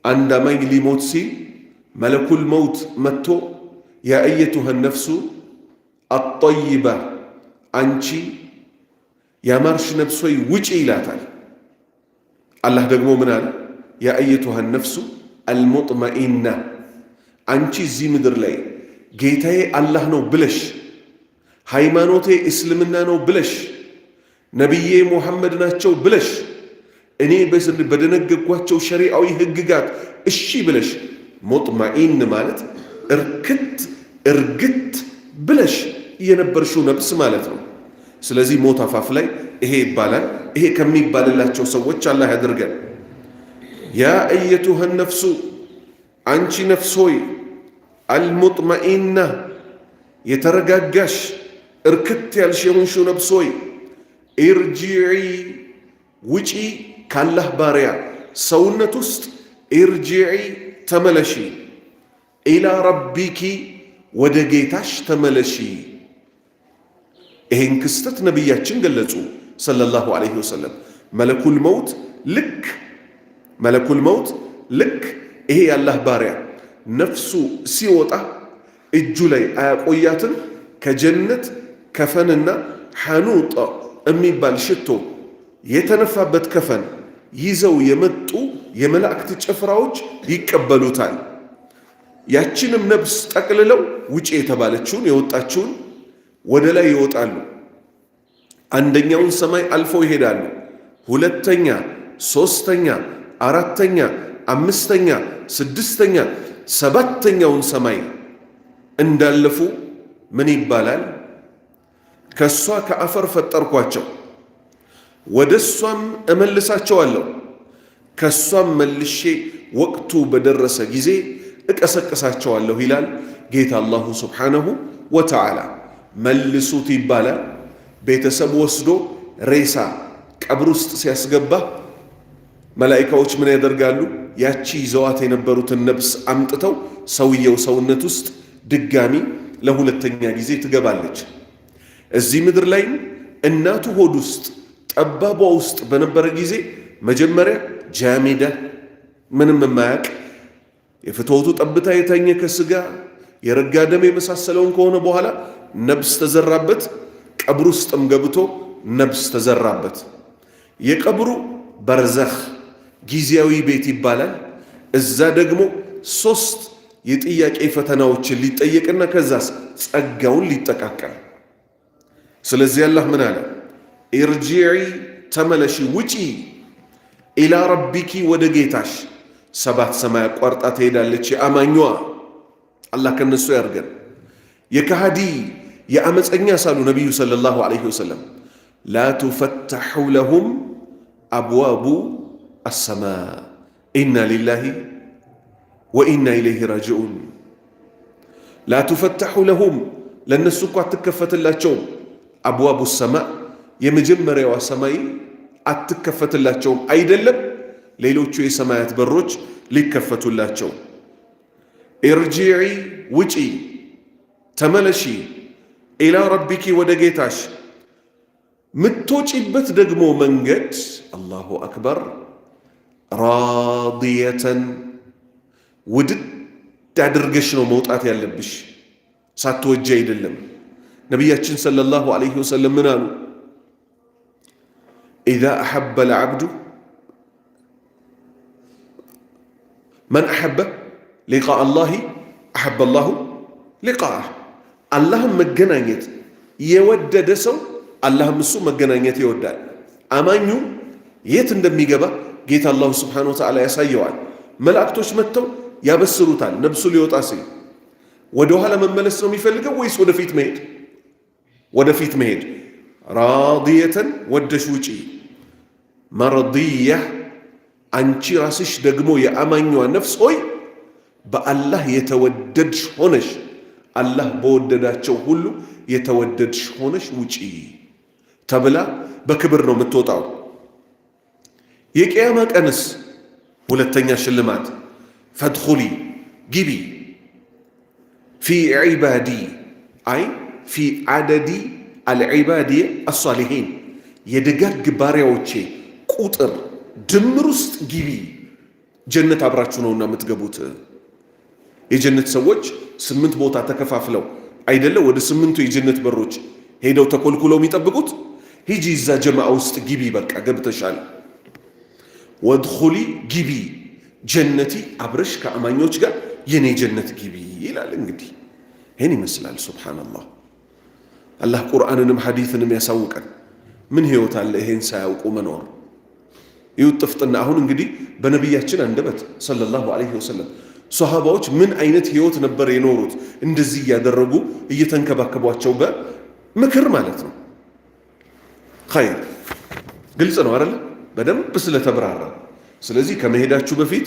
[SPEAKER 1] አንድ አማኝ ሊሞት ሲል ملك الموت መጥቶ يا أيتها النفس الطيبة አንቺ ያማርሽ ነፍስ ሆይ ውጪ ይላታል። አላህ ደግሞ ምን አለ? يا أيتها النفس المطمئنة አንቺ እዚህ ምድር ላይ ጌታዬ አላህ ነው ብለሽ ሃይማኖቴ እስልምና ነው ብለሽ ነቢዬ ሙሐመድ ናቸው ብለሽ እኔ በደነገጓቸው ሸሪዓዊ ህግጋት እሺ ብለሽ مطمئن ማለት እርክት እርግት ብለሽ የነበርሽው ነፍስ ማለት ነው። ስለዚህ ሞት አፋፍ ላይ ይሄ ይባላል። ይሄ ከሚባልላቸው ሰዎች አላህ ያድርገን። يا أيتها النفس አንቺ ነፍስ ሆይ المطمئنة የተረጋጋሽ እርክት ያልሽ የሆንሽው ነፍስ ሆይ ارجعي ውጪ ካላህ ባሪያ ሰውነት ውስጥ ارجعي ተመለሺ፣ إلى ربك ወደ ጌታሽ ተመለሺ። ይሄን ክስተት ነቢያችን ገለጹ صلى الله عليه وسلم። ملك الموت ልክ ملك الموت ልክ ይሄ የአላህ ባሪያ ነፍሱ ሲወጣ እጁ ላይ አያቆያትም። ከጀነት ከፈንና ሐኑጥ የሚባል ሽቶ የተነፋበት ከፈን ይዘው የመጡ የመላእክት ጭፍራዎች ይቀበሉታል። ያችንም ነፍስ ጠቅልለው ውጪ የተባለችውን የወጣችውን ወደ ላይ ይወጣሉ። አንደኛውን ሰማይ አልፈው ይሄዳሉ። ሁለተኛ፣ ሶስተኛ፣ አራተኛ፣ አምስተኛ፣ ስድስተኛ፣ ሰባተኛውን ሰማይ እንዳለፉ ምን ይባላል? ከእሷ ከአፈር ፈጠርኳቸው ወደ እሷም እመልሳቸዋለሁ ከእሷም መልሼ ወቅቱ በደረሰ ጊዜ እቀሰቅሳቸዋለሁ ይላል ጌታ አላሁ ስብሓነሁ ወተዓላ። መልሱት ይባላል። ቤተሰብ ወስዶ ሬሳ ቀብር ውስጥ ሲያስገባ መላኢካዎች ምን ያደርጋሉ? ያቺ ይዘዋት የነበሩትን ነፍስ አምጥተው ሰውየው ሰውነት ውስጥ ድጋሚ ለሁለተኛ ጊዜ ትገባለች። እዚህ ምድር ላይም እናቱ ሆድ ውስጥ ጠባቧ ውስጥ በነበረ ጊዜ መጀመሪያ ጃሚዳ ምንም የማያውቅ የፍትወቱ ጠብታ የተኘ ከስጋ የረጋ ደም የመሳሰለውን ከሆነ በኋላ ነብስ ተዘራበት። ቀብር ውስጥም ገብቶ ነብስ ተዘራበት። የቀብሩ በርዘኽ ጊዜያዊ ቤት ይባላል። እዛ ደግሞ ሶስት የጥያቄ ፈተናዎችን ሊጠየቅና ከዛስ ጸጋውን ሊጠቃቀም። ስለዚህ አላህ ምን አለ? ارجعي ተመለሺ፣ ውጪ إلى ربك ወደ ጌታሽ። ሰባት ሰማይ አቋርጣ ትሄዳለች። የአማኟ አላህ ከነሱ ያርገን። የከሃዲ የአመፀኛ ሳሉ ነቢዩ صلى الله عليه وسلم لا تفتح لهم أبواب السماء إنا لله وإنا إليه راجعون። لا تفتح لهم ለእነሱ እኮ አትከፈትላቸውም። أبواب السماء የመጀመሪያዋ ሰማይ አትከፈትላቸውም። አይደለም ሌሎቹ የሰማያት በሮች ሊከፈቱላቸው። ارجعي ውጪ፣ ተመለሺ፣ إلى ربك ወደ ጌታሽ። ምትወጪበት ደግሞ መንገድ الله أكبر راضية ውድድ አድርገሽ ነው መውጣት ያለብሽ፣ ሳትወጂ አይደለም። ነቢያችን صلى الله عليه وسلم ምን አሉ? إذا أحب العبد من أحب لقاء الله أحب الله لقاءه። አላህን መገናኘት የወደደ ሰው አላህም እሱ መገናኘት ይወዳል። አማኙ የት እንደሚገባ ጌታ الله سبحانه وتعالى ያሳየዋል። መላእክቶች መጥተው ያበስሩታል። ነብሱ ሊወጣ ሲል ወደ ኋላ መመለስ ነው የሚፈልገው ወይስ ወደፊት መሄድ? ወደፊት መሄድ። راضية ወደሽ ውጪ፣ مرضية አንቺ ራስሽ ደግሞ የአማኟ ነፍስ ሆይ በአላህ የተወደድሽ ሆነሽ አላህ በወደዳቸው ሁሉ የተወደድሽ ሆነሽ ውጪ ተብላ በክብር ነው የምትወጣው። የቅያማ ቀንስ ሁለተኛ ሽልማት فادخلي ግቢ في عبادي أي في عدد العباد الصالحين የደጋግ ባሪያዎቼ ቁጥር ድምር ውስጥ ግቢ። ጀነት አብራችሁ ነውና የምትገቡት። የጀነት ሰዎች 8 ቦታ ተከፋፍለው አይደለ ወደ 8ቱ የጀነት በሮች ሄደው ተኮልኩለው የሚጠብቁት። ሂጂ እዛ ጀማዓ ውስጥ ግቢ፣ በቃ ገብተሻል። وادخلي ግቢ جنتي አብረሽ ከአማኞች ጋር የኔ ጀነት ግቢ ይላል። እንግዲህ ይህን ይመስላል። سبحان الله። አላህ ቁርአንንም ሐዲትንም ያሳውቀን። ምን ህይወት አለ ይሄን ሳያውቁ መኖር? ይኸው ጥፍጥና። አሁን እንግዲህ በነቢያችን አንደበት صلى الله عليه وسلم ሶሃባዎች ምን አይነት ህይወት ነበር የኖሩት? እንደዚህ እያደረጉ እየተንከባከቧቸው በምክር ማለት ነው። ኸይር ግልጽ ነው አይደለ? በደንብ ስለተብራራ። ስለዚህ ከመሄዳችሁ በፊት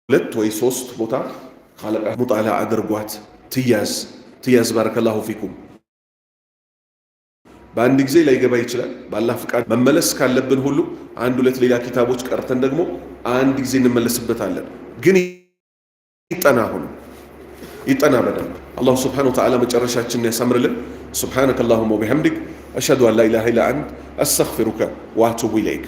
[SPEAKER 1] 2 ወይ 3 ቦታ ካለቃ ሙጣላ አድርጓት። ትያዝ ትያዝ። ባረከላሁ ፊኩም። በአንድ ጊዜ ላይገባ ይችላል። በአላህ ፍቃድ መመለስ ካለብን ሁሉ 1 2 ሌላ ኪታቦች ቀርተን ደግሞ አንድ ጊዜ እንመለስበታለን። ግን ይጠና፣ አሁንም ይጠና በደንብ። አላሁ ስብሓነሁ ወተዓላ መጨረሻችንን ያሳምርልን። سبحانك اللهم وبحمدك أشهد أن لا إله إلا أنت أستغفرك وأتوب إليك።